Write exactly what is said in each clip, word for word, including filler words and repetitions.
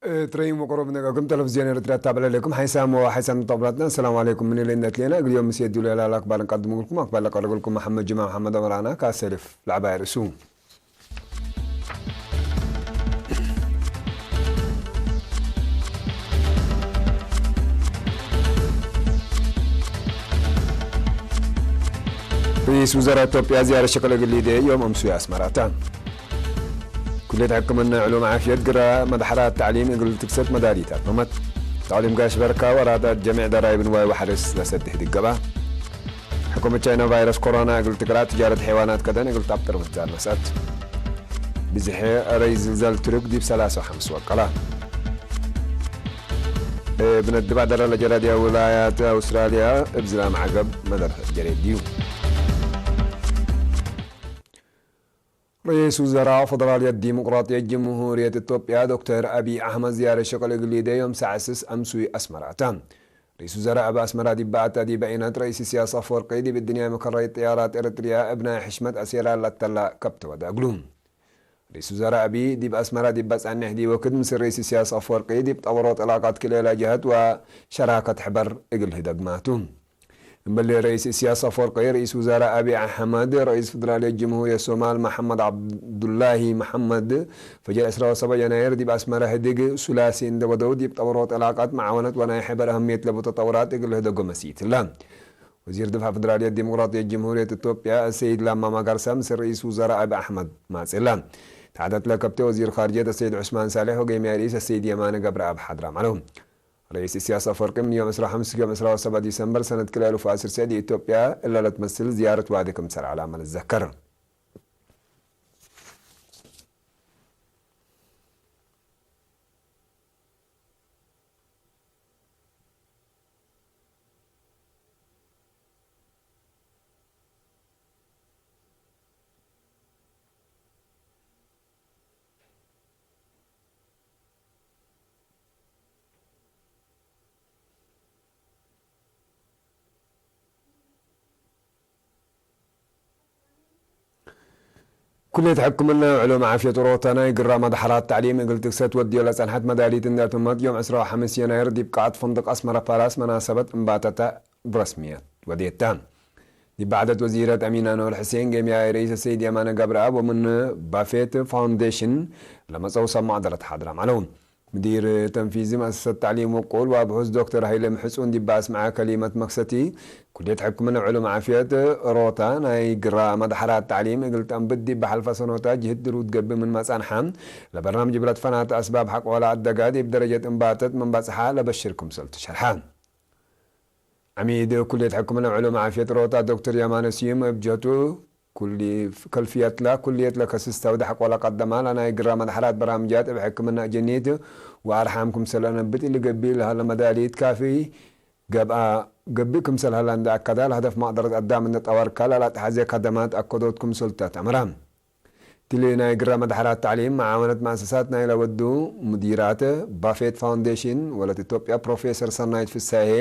እትረይም ወቅሩብ ነቀቅም ተለፍዝዮን ኤረትርያ ታብለ ለኩም ሓይሳም ወሓይሳም ተብላትና። ሰላም ዓለይኩም። ምን እለ እነት ሌና እግል ዮም ምስየድ ዱለ ላላ አክባር እንቀድም እግልኩም። አክባር ለቀርግልኩም መሐመድ ጅማ መሐመድ ኦመር አና ካሰልፍ ለዐባይ ርእሱ። ርኢስ ውዘራ ኢትዮጵያ ዝያረት ሸቅል እግል ሊዴ ዮም አምሱይ አስመራተ። ኩልየት ሕክምና ዕሉም ዓፍየት ግራ መድሐራት ተዕሊም እግል ትክሰት መዳሊት አትመመት። ተዕሊም ጋሽ በርካ ወራታት ጀሚዕ ደራይብ ንዋይ ወሐርስ ለሰድሕ ድገባ። ሕኩመት ቻይና ቫይረስ ኮሮና እግል ትግራ ትጃረት ሐይዋናት ከደን እግል ታብጥር ምትዛር ነስአት። ብዝሐ ረይ ዝልዛል ቱርክ ዲብ ሰላሳ ወሐምስ ወቀላ። እብ ነድብ አደራ ለጀራዲያ ውላያት አውስትራልያ እብ ዝላም ዐገብ መደርሰት ጀሬድ ዲዩ። ርኢስ ውዘራእ ፈደራልየት ዲሞቅራጥየት ጅምሁርየት ኢትዮጵያ ዶክተር አብይ አሕመድ ዝያረት ሸቅል እግል ሊዴ ዮም ሳዕስስ አምሱይ አስመራ ተ። ርኢስ ውዘራእ እብ አስመራ ዲብ በአተ ዲብ ዐይነት ረኢስ ኢሳያስ አፈወርቂ ዲብ እድንያይ መከራይት ጥያራት ኤረትርያ እብ ናይ ሕሽመት አሴራ ለተላ ከብተ ወደ እግሉ። ርኢስ ውዘራእ አብይ ዲብ አስመራ ዲብ በጻንሕ ዲ ወክድ ምስል ርኢስ ኢሳያስ አፈወርቂ ዲብ ጠበሮት ዕላቃት ክልኤ ለጀሀት ወሸራከት ሕበር እግል ህደግማቱ። እምበል ርኢስ ኢሳያስ አፈወርቂ፣ ርኢስ ውዘራእ አብይ አሕመድ፣ ረኢስ ፈደራልየት ጅምሁርየት ሶማል መሐመድ ዐብዱላሂ መሐመድ፣ ፈጅር ዕስራ ወሰብዕ የናይር ዲብ አስመረ ህድግ ሱላሲ እንዴ ወደው፣ ዲብ ጠበሮት ዕላቃት መዓወነት ወናይ ሕበር አህምየት ለቡ ተጠውራት እግል ህደጎ መሲት እለ። ወዚር ድፋዕ ፈደራልየት ዲሞቅራጥየት ጅምሁርየት ኢትዮጵያ አሰይድ ለማ መገርሳ ምስል ርኢስ ውዘራእ አብይ አሕመድ ማጽእ እለ። ተሐተት ለከብቴ ወዚር ካርጅየት አሰይድ ዑስማን ሳልሕ ወጌምያይ ርኢስ አሰይድ የማነ ገብረአብ ሓድራም ዐለው። ረኢስ ኢሳያስ አፈወርቂ ምን ዮም ዕስራ ወሐምስ እስከ ዮም ዕስራ ወሰብዕ ዲሰምበር ሰነት ክልኤ አልፍ ወዐስር ሰዕ ዲብ ኢትዮጵያ እለ ለትመስል ዝያረት ዋዲ ክም ሰርዐ ለአመ ልዘከር። ኩልየት ሕክምና ወዕሉም ዓፍየት ሮታ ናይ ግራ መድሐራት ተዕሊም እግል ትክሰት ወድዮ ለጸንሐት መዳሊት እንዴ አትመት፣ ዮም ዕስራ ወሐምስ የናይር ዲብ ቃዐት ፈንድቅ አስመረ ፓላስ መናሰበት እንባተተ ብረስምየት ወዴተ። ዲብ በዕደት ወዚረት አሚን አንዋር ሕሴን፣ ጌምያይ ረኢስ ሰይድ የማነ ገብረአብ ወምን ባፌት ፋውንዴሽን ለመጸው ሰብ መቅደረት ሓድራም ዐለው። ምዲር ተንፊዚ መአሰሰት ተዕሊም ወቁል ወአብሑስ ዶክተር ሀይለ ምሕጹን ዲብ አስመዐ ከሊመት መክሰቲ፣ ኩልየት ሕክምነ ወዕሉም ዓፍየት ሮታ ናይ ግራ መድሐራት ተዕሊም እግል ተአንብት ዲብ በሐልፈ ሰኖታት ጅህድ ድሩት ገብእ ምንመ ጸንሐ፣ ለበርናምጅ እብ ለትፈናተ አስባብ ሐቆለ አደጋ ዲብ ደረጀት እንባተት ምን በጽሐ ለበሽር ክምሰል ትሸርሐ። ዐሚድ ኩልየት ሕክምነ ወዕሉም ዓፍየት ሮታ ዶክተር የማነ ስዩም እብ ጀቱ፣ ኩሊ ከልፍየትላ ኩልየት ለከስስ ተውደሕ ቆለ ቀደማላ ናይ ግራ መድሐራት በራምጃት እብ ሕክምና እጀኒት ወአርሓም ክምሰል ለነብጥ ኢልገብእ ለሀለ መዳሊት ካፊ ገብአ፣ ገብእ ክምሰል ሀላ እንዴ አከዳ፣ ለሀደፍ መቅደረት አዳም እንዴ ጠወርካ ለለአትሐዜ ከደማት አከዶት ክምሰል ተ ተአምራ። እትሊ ናይ ግራ መድሐራት ተዕሊም መዓወነት መአሰሳት ናይ ለወዱ ሙዲራት ባፌት ፋውንዴሽን ወለት ኢትዮጵያ ፕሮፌሰር ሰናይት ፍሳሄ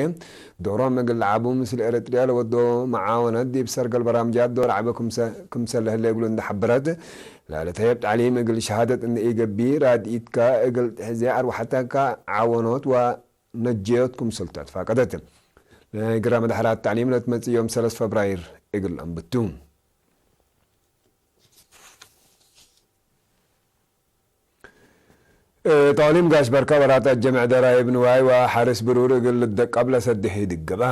ዶሮም እግል ለዓቡ ምስል ኤረትርያ ለወዶ መዓወነት ዲብ ሰርገል በራምጃት ዶር ዐቢ ክምሰ-፣ ክምሰል ለህሌ እግሉ እንዴ ሐበረት፣ ለልትሀየብ ተዕሊም እግል ሸሃደት እንዴ ኢገብእ ራድኢትካ እግል ትሕዜ አርወሐተካ ዓወኖት ወነጀዮት ክምሰል ተ ትፋቀደት። ናይ ግራ መድሐራት ተዕሊም ለትመጽእ ዮም ሰለስ ፈብራይር እግል አንብቱ። እ፣ ተዕሊም ጋሽ በርካ ወራታት ጀምዕ ደራይብ ንዋይ ወሐርስ ብሩር እግል ልደቀብ ለሰድሕ ህድግ ገብአ።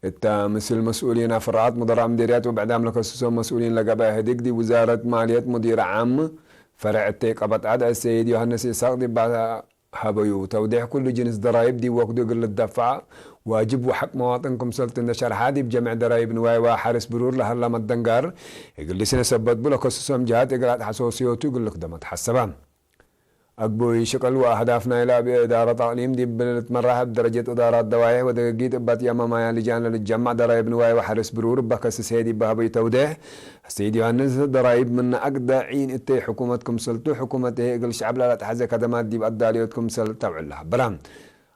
እተ ምስል መስኡሊን አፍራዓት ሙደራእ ምዴርያት ወብዕዳም ለከስሶም መስኡሊን ለገብአ ህድግ ዲብ ውዛረት ማልየት ሙዲር ዓም ፈርዕ እተይ ቀበጥ አድዐ ሰይድ ዮሐንስ ኢሳቅ ዲብ ሀበዩ ተውዴሕ ኩሉ ጅንስ ደራይብ ዲብ ወክዱ እግል ልደፈዕ ዋጅብ ወሐቅ መዋጥን ክምሰልቱ እንዴ ሸርሐ፣ ዲብ ጀምዕ ደራይብ ንዋይ ወሐርስ ብሩር ለሀላ መደንጋር እግል ልስነ ሰበት ቡ ለከስሶም ጀሃት እግል አትሐሶስዮቱ እግል ልክደመ ተሐሰበ። አግቡይ ሽቅል ወአህዳፍ ናይለ አብ እዳረት አቅሊም ዲብ ልትመራሕ እብ ደረጀት እዳራት ደዋይሕ ወደገጊት እበ ትየመማያ ልጃን ለልትጀመዕ ደራይብ ንዋይ ወሐርስ ብሩር እበ ከስስ ሄ ዲብ ሀቡይ ተውዴሕ ሰይድ ዮሐንስ፣ ደራይብ ምን አግደ ዒን እተይ ሕኩመት ክምሰልቱ፣ ሕኩመት ህዬ እግል ሸዐብ ለለአትሐዜ ከደማት ዲብ አዳልዮት ክምሰል ተብዕል ለሀበረ።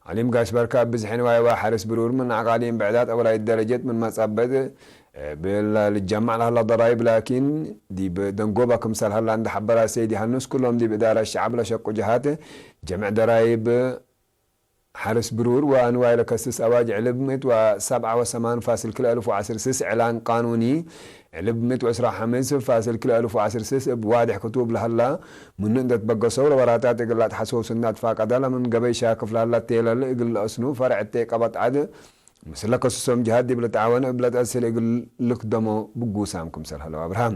አሊም ጋሽ በርካ፣ እብ ብዝሒ ንዋይ ወሐርስ ብሩር ምን አቃሊም ብዕዳት አውላይት ደረጀት ምን መጸበት እብ ለልትጀመዕ ለሀላ ደራይብ ላኪን፣ ዲብ ደንጎበ ክምሰል ሀላ እንዴ ሐበረ ሰይድ ዮሐንስ፣ ኩሎም ዲብ እዳረት ሸዐብ ለሸቁ ጀሃት ጀምዕ ደራይብ ሐርስ ብሩር ወንዋይ ለከስስ አዋጅ ዕልብ ምእት ወሰብዓ ወሰማን ፋስል ክልኤ አልፍ ወዐስር ስስ፣ ዕላን ቃኑኒ ዕልብ ምእት ወዕስራ ሐምስ ፋስል ክልኤ አልፍ ወዐስር ስስ እብ ዋድሕ ክቱብ ለሀላ፣ ምኑ እንዴ ትበገሰው ለወራታት እግል ለአትሐሰው ስናት ፋቀደ፣ ለምን ገበይ ሻክፍ ለሀላ ቴለል እግል ለአስኑ ፈርዕ እተይ ቀበጥ ዐድ ምስለ ከስሶም ጀሃት ዲብ ልትዓወን እብ ለተአስል እግል ልክደሞ ብጉሳም ክምሰል ሀለው አብርሃም።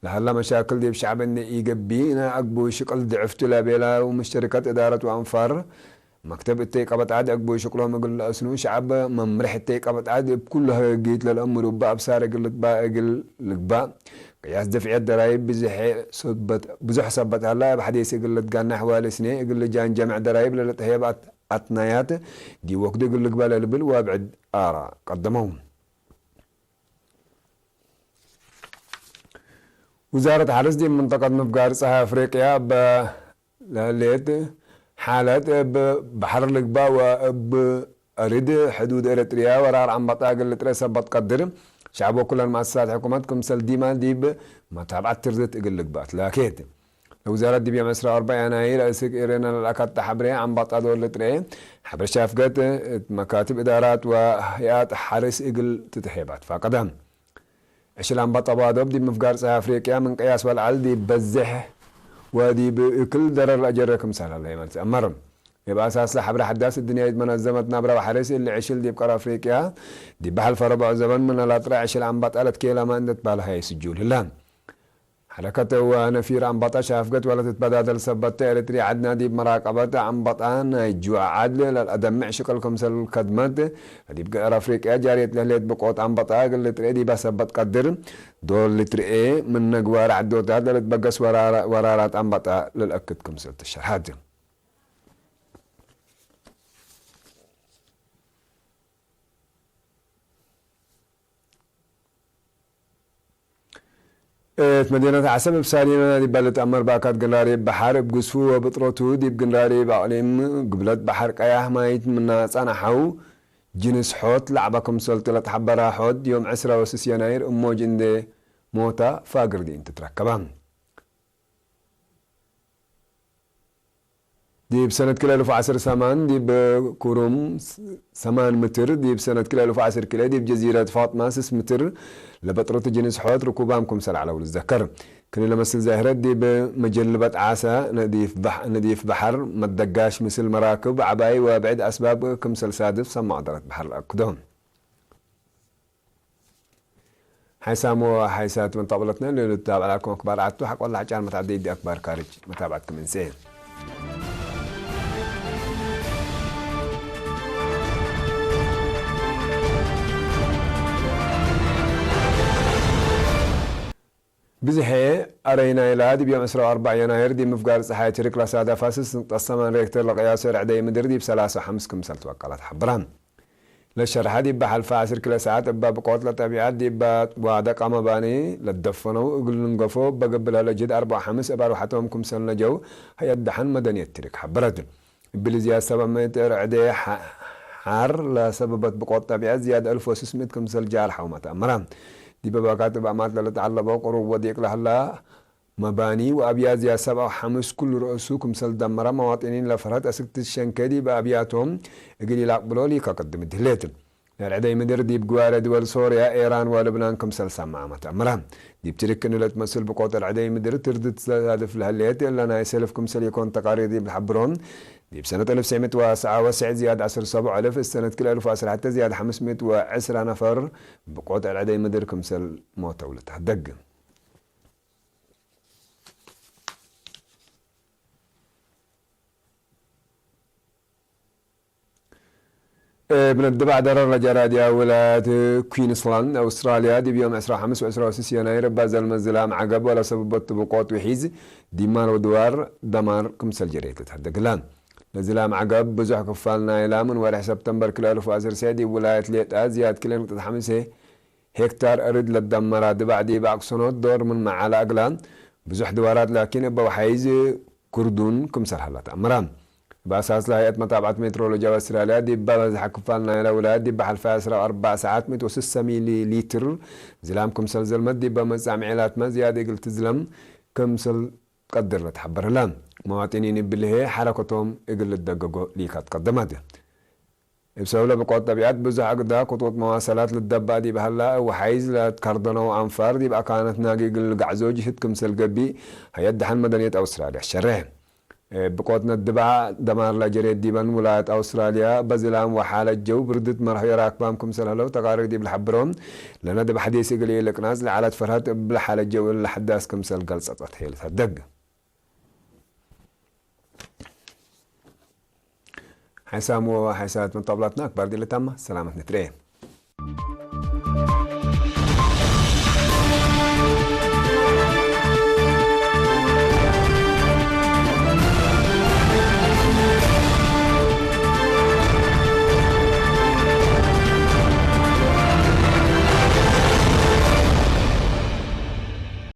ለሀላ መሻክል ዲብ ሸዐብ እንዴ ኢገብእ፣ ናይ አግቡይ ሽቅል ድዕፍቱ ለቤላ ወሙሽተሪከት እዳረት ወአንፋር መክተብ እተይ ቀበጥ ዐድ አግቡይ ሽቅሎም እግል ለአስኑ፣ ሸዐብ መምርሕ እተይ ቀበጥ ዐድ እብ ኩሉ ሀገጊት ለልአምሩ እበ አብሳር እግል ልትባእ እግል ልግባእ፣ ቅያስ ደፍዕየት ደራይብ ብዝሕ ሰበት፣ ብዙሕ ሰበት ሀላ፣ እብ ሐዲስ እግል ልትጋናሕ ወልስኔ እግል ልጃን ጀምዕ ደራይብ ለልትሀየብ አት-፣ አትናያት ዲብ ወክዱ እግል ልግበእ ለልብል ወብዕድ አራ ቀደመው። ውዛረት ሐርስ ዲብ መንጠቀት ምፍጋር ጸሓይ አፍሪቅያ እበ ለህሌት ሓለት፣ እብ በሐር ልግባእ ወእብ አርድ ሕዱድ ኤረትርያ ወራር አንበጣ እግል ልጥሬ ሰበት ቀድር፣ ሸዐብ ወኩለን መአሰሳት ሕኩመት ክምሰል ዲማ ዲብ መታብዐት ትርድት እግል ልግባእ ትላኬት። ለውዛረት ዲብ ዮም ዕስራ ወአርበዕ የናይር አስክ ኤረነ ለለአከተ ሐብሬ አንበጣ ዶል ልጥሬ፣ ሐብሬ ሻፍገት እት መካትብ እዳራት ወሀይአት ሐርስ እግል ትትሄባ ትፋቀደ። ዕሽል አንበጣ ባዶብ ዲብ ምፍጋር ጸሓይ አፍሪቅያ ምን ቅያስ ወለዐል ዲብ በዝሕ ወዲብ እክል ደረር ለአጀረ ክምሰል ሀለ ይመልስ አመር። እብ አሳስ ለሐብሬ ሐዳስ እድንያይት መነዘመት ናብረ ወሐርስ እሊ ዕሽል ዲብ ቀር አፍሪቅያ ዲብ ሐልፈ ረብዑ ዘበን ምነ ለጥረ ዕሽል አንበጣ ለትኬለመ እንዴ ትባልሀየ ስጁል ህለ። ሐረከት ወነፊር አንበጣ ሻፍገት ወለትትበዳደል ሰበት ተ፣ ኤረትርያ ዐድና ዲብ መራቀበት አንበጣ ናይ ጁዐ ዐድል ለልአደምዕ ሽቅል ክምሰል ከድመት፣ ለዲብ ገአር አፍሪቅያ ጃርየት ለህሌት ብቆት አንበጣ እግል ልትርኤ ዲበ ሰበት ቀድር፣ ዶል ልትርኤ ምነ ግዋረ ዐዶታት ለልትበገስ ወራራ-፣ ወራራት አንበጣ ለልአክድ ክምሰል ትሸርሐት። እት መዲነት ዐሰብ እብ ሳሊመ ዲበ ልትአመር ባካት ግንራሪብ በሐር እብ ግዝፉ ወብጥረቱ ዲብ ግንራሪብ አቅሊም ግብለት በሐር ቀያሕ ማይት ምና ጸንሐው ጅንስ ሖት ለዐበ ክምሰልቱ ለትሐበረ ሖት ዮም ዕስራ ወስስ የናይር እሞጅ እንዴ ሞታ ፋግር ዲን ትትረከበ። ዲብ ሰነት ክልኤ አልፍ ወዐስር ሰማን ዲብ ኩሩም ሰማን ምትር፣ ዲብ ሰነት ክልኤ አልፍ ወዐስር ክልኤ ዲብ ጀዚረት ፋጥማ ስስ ምትር ለበጥረት ጅንስ ሖት ርኩባም ክምሰል ዐለው ልትዘከር። ክል ለመስል ዛህረት ዲብ መጀልበት ዓሰ፣ ነዲፍ በሕ-፣ ነዲፍ በሐር፣ መደጋሽ ምስል መራክብ ዐባይ ወብዕድ አስባብ ክምሰል ሳድፍ ሰማዕ እዳረት በሐር ለአክዶ። ሓይሳም ወሓይሳት መጣብለትነ ለልትታብዕ ለኩም አክባር ዐቱ ሐቆ ለአሕጫር መትዐደይ ዲብ አክባር ካርጅ መታብዐትኩም እንሴ። ብዝሔ አረይናይላ ዲብ ዮም ዕስራ ወአርበዕ የናይር ዲብ ምፍጋር ጸሓይ ትርክ ለሳደፋ ስስ ንቅጠት ሰማን ሬክተር ለቅያሶ ርዕደይ ምድር ዲብ ሰላሳ ወሐምስ ክምሰል ትወቀለት ሐብራ። ለሸርሐ ዲብ ሐልፈ ዐስር ክለ ሰዓት እበ ብቆት ለጠቢዐት ዲበ ዋደቀ መባኒ ለደፈነው እግል ልንገፎ እበ ገብእ ለህለ ጅህድ አርበዕ ወሐምስ እብ አርወሐቶም ክምሰል ነጀው ሀይአት ደሐን መደንየት ትርክ ሐበረት። እብሊ ዝያድ ሰበብ ምእት ርዕዴ ሐ-፣ ሐር ለሰበበት ብቆት ጠቢዐት ዝያድ አልፍ ወስስ ምእት ክምሰል ጃርሐው መትአመረ። ዲበ ባካት እብ አማት ለልትዐለበው ቅሩብ ወዲቅ ለህላ መባኒ ወአብያት ዝያድ ሰብዓ ወሐምስ ኩሉ ረእሱ ክምሰል ደመረ፣ መዋጥኒን ለፈርሀት አስክ ትትሸንኬ ዲብ አብያቶም እግል ኢለአቅብሎ ሊከ ቅድም እት ህሌት። ለርዕደይ ምድር ዲብ ግዋረ ድወል ሶርያ፣ ኤራን ወልብናን ክምሰል ሰመ አመት አምረ። ዲብ ትርክ እኒ ለትመስል ብቆት ርዕደይ ምድር ትርድት ትሳድፍ ለህሌት፣ እለ ናይ ሰልፍ ክምሰል ኢኮን ተቃሪር ዲብ ለሐብሮ፣ ዲብ ሰነት አልፍ ትስዕ ምእት ወሰብዓ ወትስዕ ዝያድ ዐስር ሰቡዕ አልፍ፣ እት ሰነት ክልኤ አልፍ ወዐስር ሐቴ ዝያድ ሐምስ ምእት ወዐስራ ነፈር ብቆት ርዕደይ ምድር ክምሰል ሞተው ልትሀደግ። እብ ነድባዕ ደረር ለጀራድያ ውላየት ኩዊንስላንድ አውስትራልያ፣ ዲብ ዮም ዕስራ ወሐምስ ወዕስራ ወስስ የናይር እባ ዘልመ ዝላም ዐገብ ወለሰብቦ ጥብቆት ውሒዝ ዲማር ወድዋር ደማር ክምሰል ጀሬት ልትሐደግ እላ። ለዝላም ዐገብ ብዙሕ ክፋል ናይላ ምን ወርሕ ሰብተምበር ክልኤ አልፍ ወዐሰርተ ዲብ ውላየት ሌጣ ዝያድ ክልኤ ንቅጠት ሐምሴ ሄክታር እርድ ለደመራ ድባዕ ዲብ አቅሰኖት ዶር ምን መዓላ እግላ ብዙሕ ድዋራት ላኪን እበ ወሓይዝ ክርዱን ክምሰል ሀላ ተአምራ። እብ አሳስ ለሀይአት መታብዐት ሜትሮሎጂ አውስትራልያ፣ ዲብ በዝሐ ክፋል ናይለ ውላየት ዲብ ሐልፈ ዐስራ ወአርበዕ ሰዓት ምእት ወስሰ ሚሊ ሊትር ዝላም ክምሰል ዘልመት፣ ዲብ መጻምዕ ዒላትመ ዝያድ እግል ትዝለም ክምሰል ቀድር ለትሐበር ህለ። መዋጢኒን እብሊ ህዬ ሐረከቶም እግል ልትደገጎ ሊካት ቀደመት። እብ ሰብብ ለብቆት ጠቢዐት ብዙሕ አግዳ ክጡጥ መዋሰላት ልትደባእ ዲብ ሀላ፣ እብ ወሓይዝ ለትከርደነው አንፋር ዲብ አካነት ናጊ እግል ልገዕዞ ጅህድ ክምሰል ገብእ፣ ሀይአት ደሐን መደንየት አውስትራልያ ሸሬሕ። እብ ብቆት ነድባዕ ደማር ለጀሬት ዲበን ውላየት አውስትራልያ፣ በዝላም ወሓለት ጀው ብርድት መርሐዮ ራክባም ክምሰል ሀለው ተቃሪር ዲብ ለሐብሮ፣ ለነድብ ሐዲስ እግል ኢልቅናጽ ለዐለት ፈርሀት እብ ለሓለት ጀው እለ ሐዳስ ክምሰል ገልጸጠት ህዬ ልትሀደግ። ሐይሳም ወሐይሳት መጣብላትና አክባር ዲለታማ ሰላመት ንትርኤ።